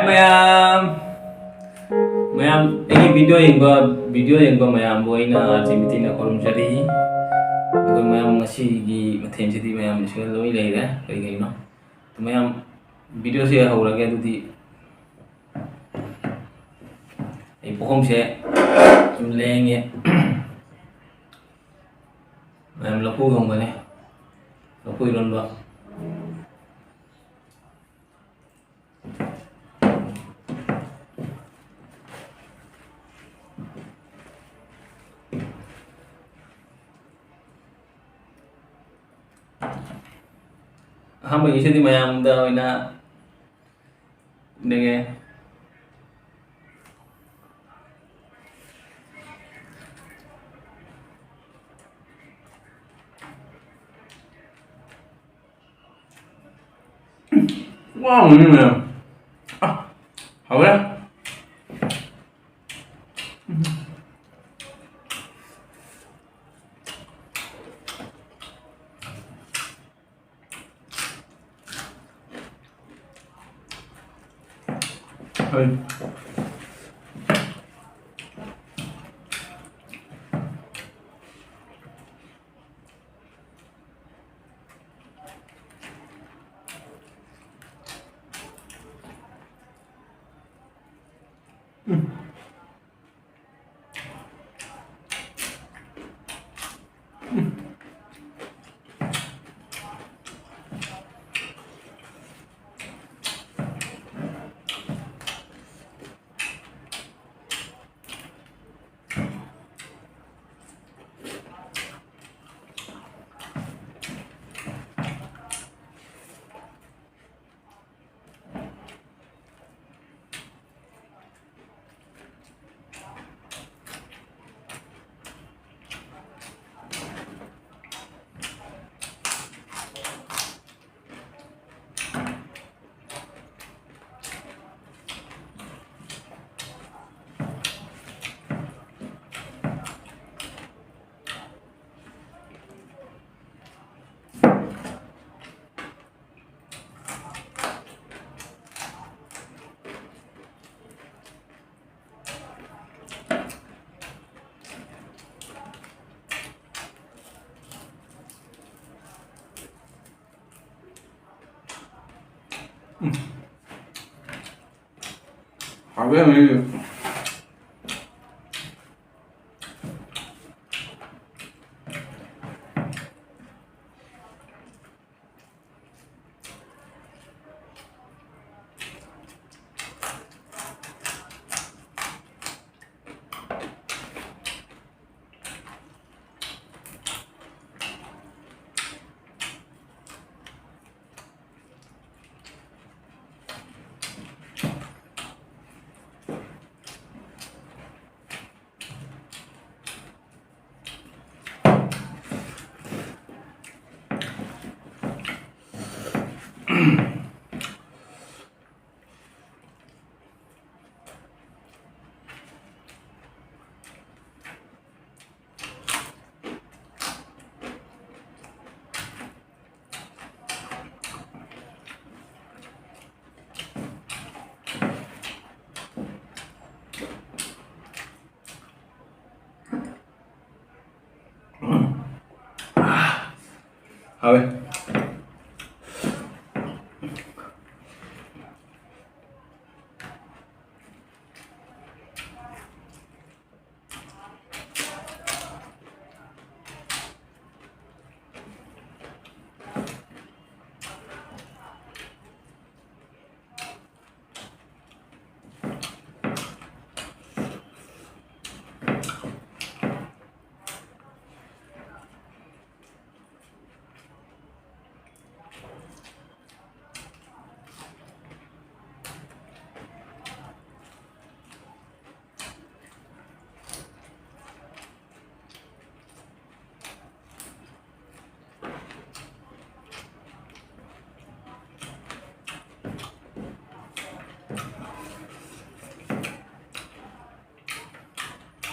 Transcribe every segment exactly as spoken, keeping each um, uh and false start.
ꯃꯌꯥꯝ, ꯃꯌꯥꯝ, ꯑꯩꯒꯤ video ꯌꯦꯡꯕ, video ꯌꯦꯡꯕ ꯃꯌꯥꯝꯕꯨ ꯑꯩꯅ ꯆꯤꯟ ꯊꯤꯅ ꯈꯨꯔꯨꯝꯖꯔꯤ꯫ ꯑꯩꯈꯣꯏ ꯃꯌꯥꯝ ꯉꯁꯤꯒꯤ ꯃꯊꯦꯜꯁꯤꯗꯤ ꯃꯌꯥꯝ ꯁꯤꯗ ꯂꯣꯏ ꯂꯩꯔꯦ꯫ ꯀꯔꯤ ꯀꯔꯤꯅꯣ? ꯃꯌꯥꯝ, videoꯁꯦ ꯍꯧꯔꯒꯦ ꯑꯗꯨꯗꯤ꯫ ꯑꯩ ꯄꯨꯈꯝꯁꯦ ꯁꯨꯝ ꯂꯦꯡꯉꯦ꯫ ꯃꯌꯥꯝ, ꯂꯐꯨ ꯊꯣꯡꯕꯅꯦ꯫ ꯂꯐꯨ ꯏꯔꯣꯟꯕ꯫ ꯑꯍꯥꯟꯕꯒꯤꯁꯤꯗꯤ ꯃꯌꯥꯝꯗ ꯑꯣꯏꯅ ꯎꯠꯂꯒꯦ꯫ ꯋꯥꯎ, ꯃꯌꯥꯝ꯫ ꯑ, ꯍꯥꯎꯔꯦ꯫ ꯍꯣꯏ꯫ ꯎꯝ꯫ ꯍꯥꯎꯋꯦ, ꯍꯥꯎꯋꯦ꯫ ꯍꯥꯎꯋꯦ꯫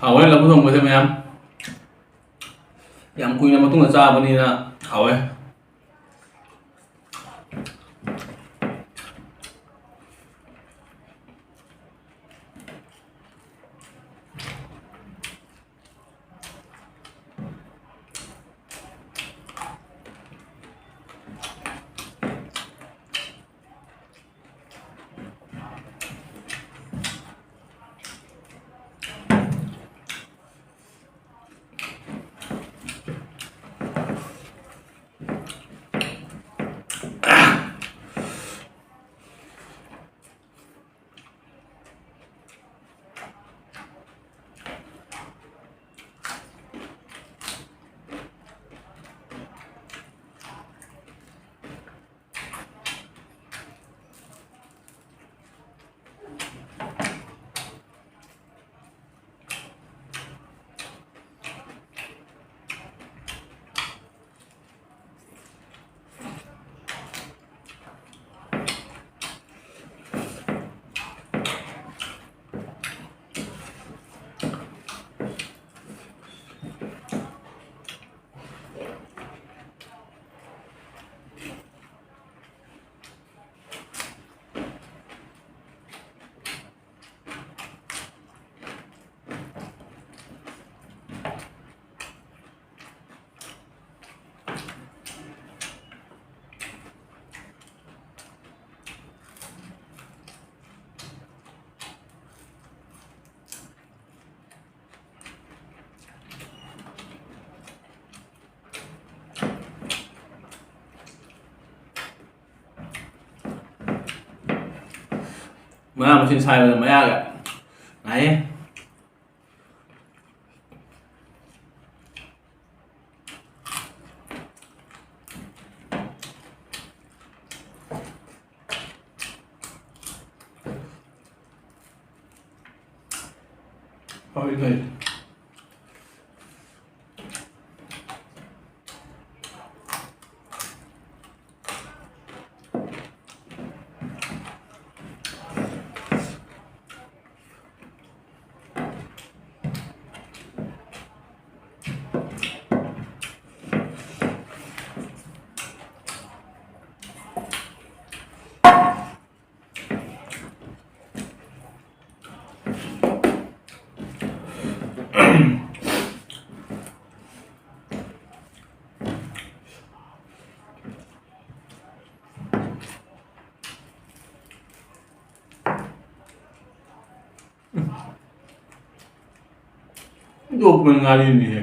ꯍꯥꯎꯋꯦ ꯂꯐꯨ ꯊꯣꯡꯕꯁꯦ ꯃꯌꯥꯝ꯫ ꯌꯥꯝ ꯀꯨꯏꯅ ꯃꯇꯨꯡꯗ ꯆꯥꯕꯅꯤꯅ ꯍꯥꯎꯋꯦ꯫ ꯃꯅꯥ ꯃꯁꯤꯡ ꯁꯥꯏꯕꯗ ꯃꯌꯥꯒ ꯅꯥꯏꯌꯦ꯫ ꯍꯣꯏ, ꯂꯩ꯫ ꯌꯣꯛꯄ ꯉꯥꯔꯤꯅꯤꯍꯦ꯫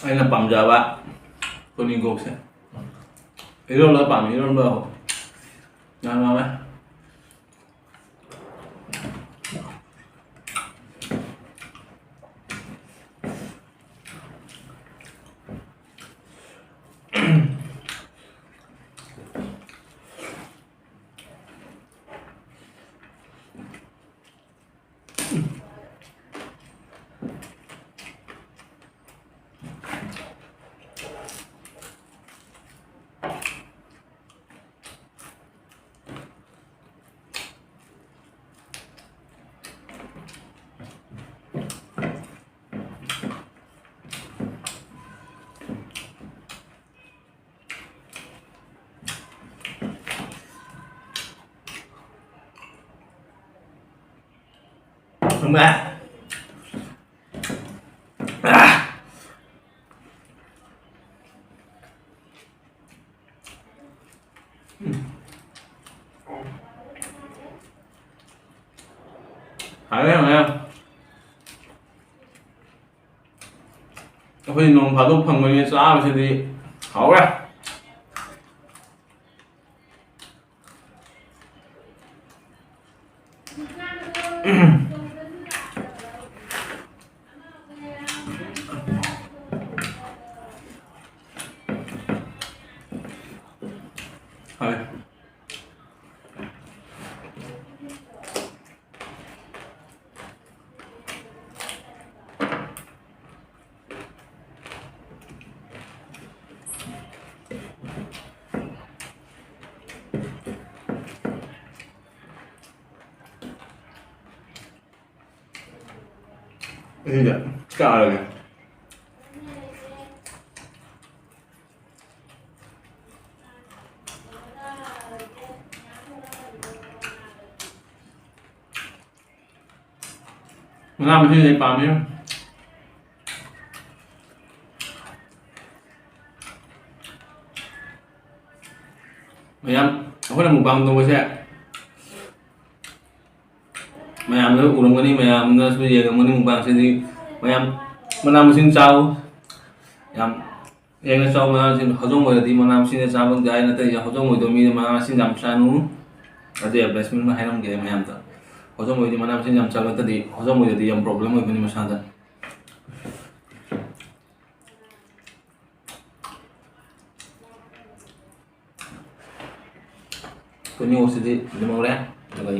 ꯑꯩꯅ ꯄꯥꯝꯖꯕ ꯇꯨꯅꯤꯡꯈꯣꯛꯁꯦ꯫ ꯏꯔꯣꯟꯕ ꯄꯥꯝꯃꯤ, ꯏꯔꯣꯟꯕ ꯌꯥꯝ ꯍꯥꯎꯋꯦ꯫ ꯊꯝꯃꯦ꯫ ꯑꯩꯈꯣꯏ ꯅꯣꯡ ꯐꯥꯗꯣꯛ ꯐꯪꯕꯅꯤꯅ ꯆꯥꯕꯁꯤꯗꯤ ꯍꯥꯎꯔꯦ꯫ ꯍꯣꯏ꯫ ꯑꯁꯤꯗ ꯆꯥꯔꯒꯦ꯫ ꯃꯅꯥ ꯃꯁꯤꯡꯁꯦ ꯑꯩ ꯄꯥꯝꯃꯤ꯫ ꯃꯌꯥꯝ, ꯑꯩꯈꯣꯏꯅ mukbang ꯇꯧꯕꯁꯦ ꯃꯌꯥꯝꯅ ꯎꯔꯝꯒꯅꯤ, ꯃꯌꯥꯝꯅꯁꯨ ꯌꯦꯡꯉꯝꯒꯅꯤ mukbang ꯁꯤꯗꯤ꯫ ꯃꯌꯥꯝ ꯃꯅꯥ ꯃꯁꯤꯡ ꯆꯥꯎ, ꯌꯥꯝ ꯌꯦꯡꯉ ꯆꯥꯎ꯫ ꯃꯅꯥ ꯃꯁꯤꯡ ꯍꯖꯝ ꯑꯣꯏꯔꯗꯤ ꯃꯅꯥ ꯃꯁꯤꯡꯅ ꯆꯥꯕ ꯌꯥꯏ, ꯅꯠꯇ꯭ꯔꯗꯤ ꯍꯖꯝ ꯑꯣꯏꯗꯕ ꯃꯤꯅ ꯃꯅꯥ ꯃꯁꯤꯡ ꯌꯥꯝ ꯆꯥꯅꯨ꯫ ꯑꯗꯨ advertisement ꯑꯃ ꯍꯥꯏꯔꯝꯒꯦ ꯃꯌꯥꯝꯗ꯫ ꯍꯖꯝ ꯑꯣꯏꯔꯗꯤ ꯃꯅꯥ ꯃꯁꯤꯡ ꯌꯥꯝ ꯆꯥꯕ, ꯅꯠꯇ꯭ꯔꯗꯤ ꯍꯖꯝ ꯑꯣꯏꯗ꯭ꯔꯗꯤ ꯌꯥꯝ problem ꯑꯣꯏꯕꯅꯤ ꯃꯁꯥꯗ꯫ ꯇꯨꯅꯤꯡꯈꯣꯛꯁꯤꯗꯤ ꯂꯦꯝꯍꯧꯔꯦ, ꯑꯗꯨꯒ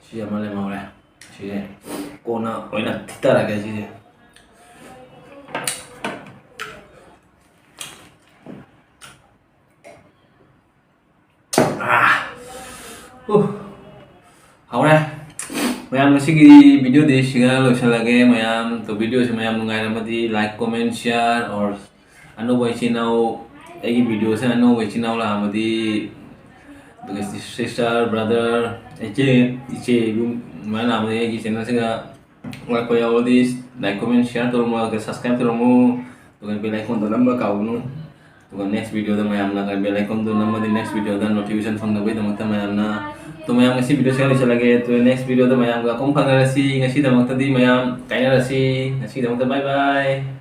ꯁꯤ ꯑꯃ ꯂꯦꯝꯍꯧꯔꯦ꯫ ꯁꯤꯁꯦ ꯀꯣꯟꯅ ꯑꯣꯏꯅ ꯊꯤꯠꯇꯔꯒꯦ ꯁꯤꯁꯦ꯫ ꯑꯥ! ꯎ! ꯍꯥꯎꯔꯦ꯫ ꯃꯌꯥꯝ, ꯉꯁꯤꯒꯤ video ꯗꯤ ꯁꯤꯒ ꯂꯣꯏꯁꯤꯜꯂꯒꯦ꯫ ꯃꯌꯥꯝ, ꯇꯣ video ꯁꯦ ꯃꯌꯥꯝ ꯅꯨꯡꯉꯥꯏꯔꯝꯃꯗꯤ like, comment, share, or ꯑꯅꯧꯕ ꯏꯆꯤꯟ ꯏꯅꯥꯎ, ꯑꯩꯒꯤ video ꯁꯦ ꯑꯅꯧꯕ ꯏꯆꯤꯟ ꯏꯅꯥꯎ ꯂꯥꯛꯑꯝꯃꯗꯤ, ꯑꯗꯨꯒ sister, brother, ꯏꯆꯦ, ꯏꯆꯦ, ꯏꯕꯨꯡ, ꯑꯗꯨꯃꯥꯏꯅ ꯂꯥꯛꯑꯝꯃꯗꯤ ꯑꯩꯒꯤ channel ꯁꯤꯒ ꯋꯥꯠꯄ ꯌꯥꯎꯔꯗꯤ like, comment, share ꯇꯧꯔꯝꯃꯣ, ꯑꯗꯨꯒ subscribe ꯇꯧꯔꯝꯃꯣ꯫ ꯑꯗꯨꯒ bell icon ꯗꯣ ꯅꯝꯕ ꯀꯥꯎꯒꯅꯨ꯫ ꯑꯗꯨꯒ next video ꯗ ꯃꯌꯥꯝꯅ bell icon ꯗꯣ ꯅꯝꯃꯗꯤ next video ꯗ notification ꯐꯪꯅꯕꯒꯤꯗꯃꯛꯇ ꯃꯌꯥꯝꯅ, ꯑꯗꯣ ꯃꯌꯥꯝ, ꯉꯁꯤ video ꯁꯤ ꯂꯣꯏꯁꯤꯜꯂꯒꯦ꯫ ꯑꯗꯨꯒ next video ꯗ ꯃꯌꯥꯝꯒ ꯑꯃꯨꯛ ꯐꯪꯅꯔꯁꯤ꯫ ꯉꯁꯤꯗꯃꯛꯇꯗꯤ ꯃꯌꯥꯝ ꯀꯥꯏꯅꯔꯁꯤ꯫ ꯉꯁꯤꯒꯤꯗꯃꯛꯇ bye bye꯫